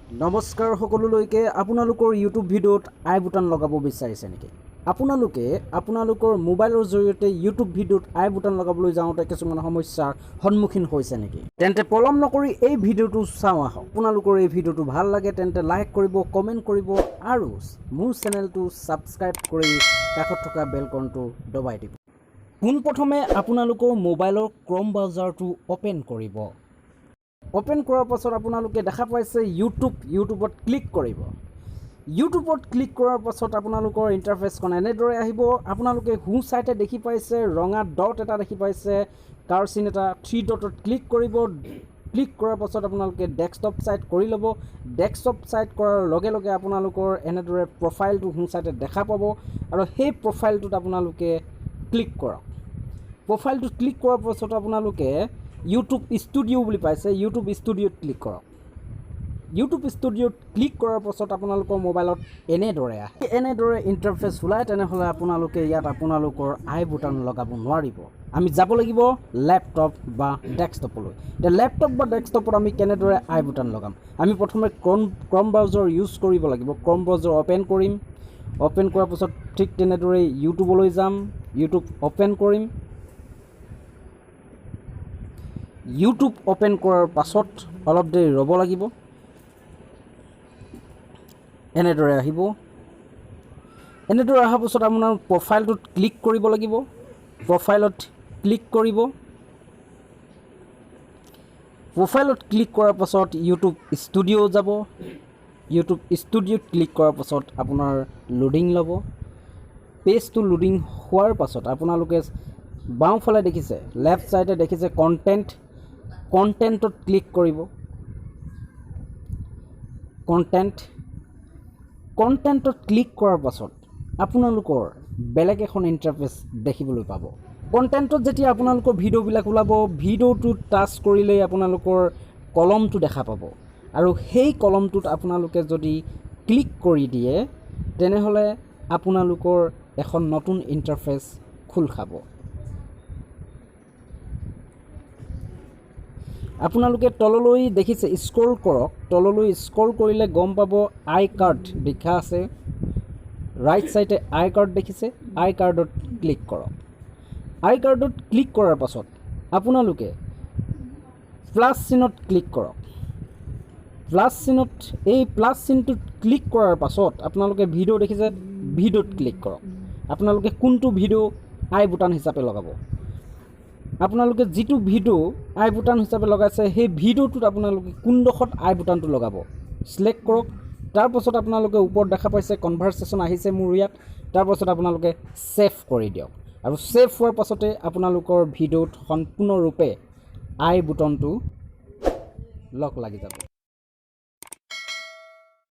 নমস্কাৰ সকলোলৈকে। আপোনালোকৰ ইউটিউব ভিডিঅ'ত আই বুটান লগাব বিচাৰিছে নেকি? আপোনালোকে আপোনালোকৰ মোবাইলৰ জৰিয়তে ইউটিউব ভিডিঅ'ত আই বুটান লগাবলৈ যাওঁতে কিছুমান সমস্যাৰ সন্মুখীন হৈছে নেকি? তেন্তে পলম নকৰি এই ভিডিঅ'টো চাওঁ আহক। আপোনালোকৰ এই ভিডিঅ'টো ভাল লাগে তেন্তে লাইক কৰিব, কমেণ্ট কৰিব আৰু মোৰ চেনেলটো ছাবস্ক্ৰাইব কৰি কাষত থকা বেলকনটো দবাই দিব। পোনপ্ৰথমে আপোনালোকৰ মোবাইলৰ ক্ৰম ব্ৰাউজাৰটো অ'পেন কৰিব। অ'পেন কৰাৰ পাছত আপোনালোকে দেখা পাইছে ইউটিউব। ইউটিউবত ক্লিক কৰিব। ইউটিউবত ক্লিক কৰাৰ পাছত আপোনালোকৰ ইণ্টাৰফেচখন এনেদৰে আহিব। আপোনালোকে সোঁ চাইডে দেখি পাইছে ৰঙা ডট এটা দেখি পাইছে, কাৰ চিন এটা, থ্ৰী ডটত ক্লিক কৰিব। ক্লিক কৰাৰ পাছত আপোনালোকে ডেস্কটপ ছাইট কৰি ল'ব। ডেস্কটপ ছাইট কৰাৰ লগে লগে আপোনালোকৰ এনেদৰে প্ৰফাইলটো সোঁ চাইডে দেখা পাব আৰু সেই প্ৰফাইলটোত আপোনালোকে ক্লিক কৰক। প্ৰফাইলটোত ক্লিক কৰাৰ পাছত আপোনালোকে ইউটিউব ষ্টুডিঅ' বুলি পাইছে, ইউটিউব ষ্টুডিঅ'ত ক্লিক কৰক। ইউটিউব ষ্টুডিঅ'ত ক্লিক কৰাৰ পাছত আপোনালোকৰ মোবাইলত এনেদৰে আহে, এনেদৰে ইণ্টাৰফেচ ওলায়, তেনেহ'লে আপোনালোকে ইয়াত আপোনালোকৰ আই বুটান লগাব নোৱাৰিব। আমি যাব লাগিব লেপটপ বা ডেস্কটপলৈ। এতিয়া লেপটপ বা ডেস্কটপত আমি কেনেদৰে আই বুটান লগাম? আমি প্ৰথমে ক্ৰম ব্ৰাউজাৰ ইউজ কৰিব লাগিব। ক্ৰম ব্ৰাউজাৰ অ'পেন কৰিম। অ'পেন কৰাৰ পাছত ঠিক তেনেদৰে ইউটিউবলৈ যাম। ইউটিউব অ'পেন কৰিম। ইউটিউব অ'পেন কৰাৰ পাছত অলপ দেৰি ৰ'ব লাগিব। এনেদৰে আহিব। এনেদৰে অহাৰ পাছত আপোনাৰ প্ৰফাইলটোত ক্লিক কৰিব লাগিব। প্ৰফাইলত ক্লিক কৰিব। প্ৰফাইলত ক্লিক কৰাৰ পাছত ইউটিউব ষ্টুডিঅ' যাব। ইউটিউব ষ্টুডিঅ'ত ক্লিক কৰাৰ পাছত আপোনাৰ লোডিং ল'ব। পেজটো লোডিং হোৱাৰ পাছত আপোনালোকে বাওঁফালে দেখিছে, লেফ্ট ছাইডে দেখিছে কণ্টেণ্ট। কণ্টেণ্টত ক্লিক কৰিব। কণ্টেণ্টত ক্লিক কৰাৰ পাছত আপোনালোকৰ বেলেগ এখন ইণ্টাৰফেচ দেখিবলৈ পাব। কণ্টেণ্টত যেতিয়া আপোনালোকৰ ভিডিঅ'বিলাক ওলাব, ভিডিঅ'টোত টাচ কৰিলেই আপোনালোকৰ কলমটো দেখা পাব আৰু সেই কলমটোত আপোনালোকে যদি ক্লিক কৰি দিয়ে, তেনেহ'লে আপোনালোকৰ এখন নতুন ইণ্টাৰফেচ খোল খাব। আপোনালোকে তললৈ দেখিছে, স্ক্ৰল কৰক। তললৈ স্ক্ৰল কৰিলে গম পাব আই কাৰ্ড লিখা আছে। ৰাইট ছাইডে আই কাৰ্ড দেখিছে, আই কাৰ্ডত ক্লিক কৰক। আই কাৰ্ডত ক্লিক কৰাৰ পাছত আপোনালোকে প্লাছ চিনত ক্লিক কৰক। প্লাছ চিনত, এই প্লাছ চিনটোত ক্লিক কৰাৰ পাছত আপোনালোকে ভিডিঅ' দেখিছে, ভিডিঅ'ত ক্লিক কৰক। আপোনালোকে কোনটো ভিডিঅ' আই বুটান হিচাপে লগাব, আপোনালোকে যিটো ভিডিঅ' আই বুটান হিচাপে লগাইছে, সেই ভিডিঅ'টোত আপোনালোকে কোনডোখৰত আই বুটানটো লগাব চিলেক্ট কৰক। তাৰপাছত আপোনালোকে ওপৰত দেখা পাইছে কনভাৰ্চেশ্যন আহিছে মোৰ ইয়াত। তাৰপাছত আপোনালোকে ছেভ কৰি দিয়ক আৰু ছেভ হোৱাৰ পাছতে আপোনালোকৰ ভিডিঅ'ত সম্পূৰ্ণৰূপে আই বুটনটো লক লাগি যাব।